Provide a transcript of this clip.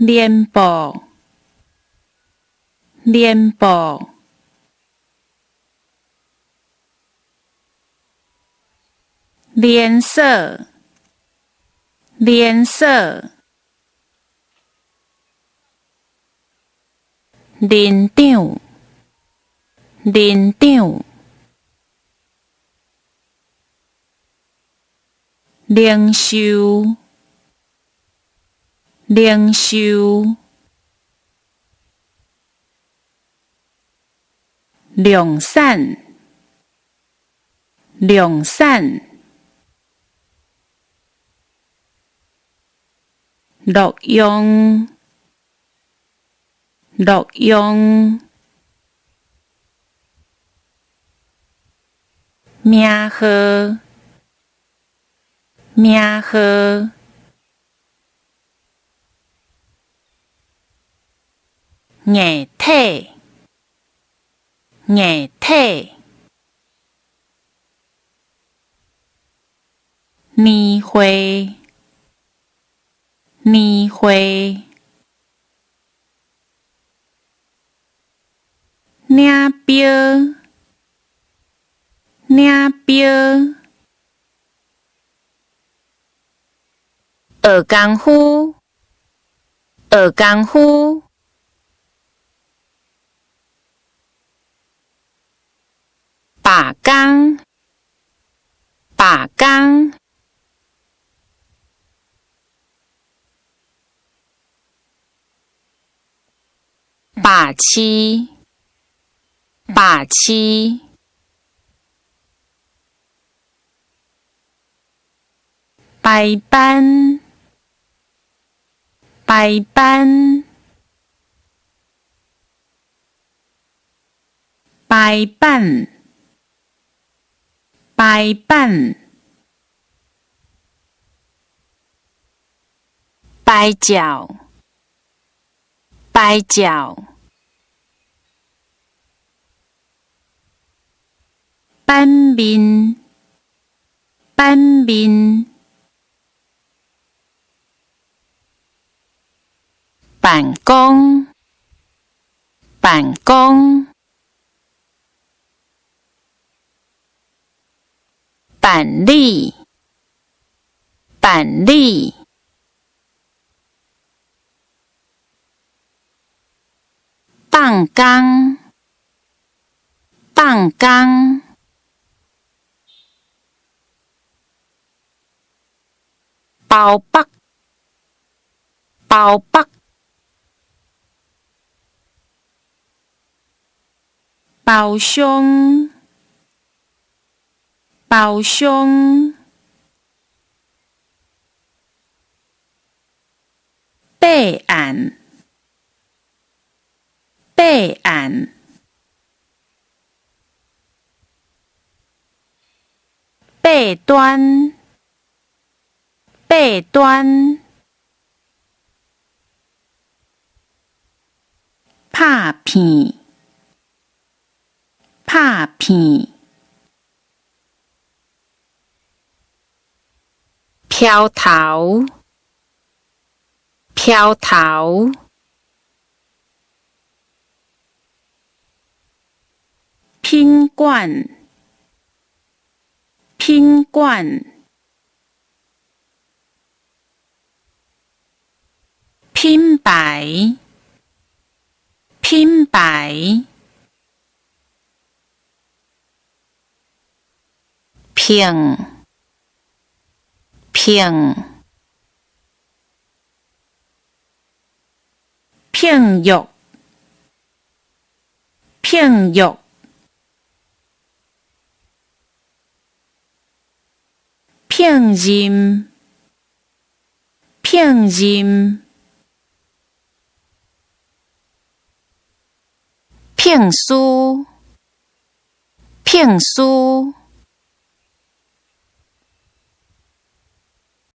連播，連播，連鎖，連鎖，林長，林長，靈修，靈修，量產，量產，錄用，錄用，名號，名號，硬體，硬體，年會，年會，領標，領標，學功夫，學功夫，罷工，罷工，白痴，白痴，排班，排班，排版，排版，牌照，牌照，版面，版面，辦公，辦公，辦理，辦理，放工，放工，包北，包北，包廂，包廂，備案，備案，爬端，爬端，拍片，拍片，飄頭，飄頭，品管，品管，品牌，品牌，聘，聘，聘玉，聘玉，聘任，聘任，聘書，聘書。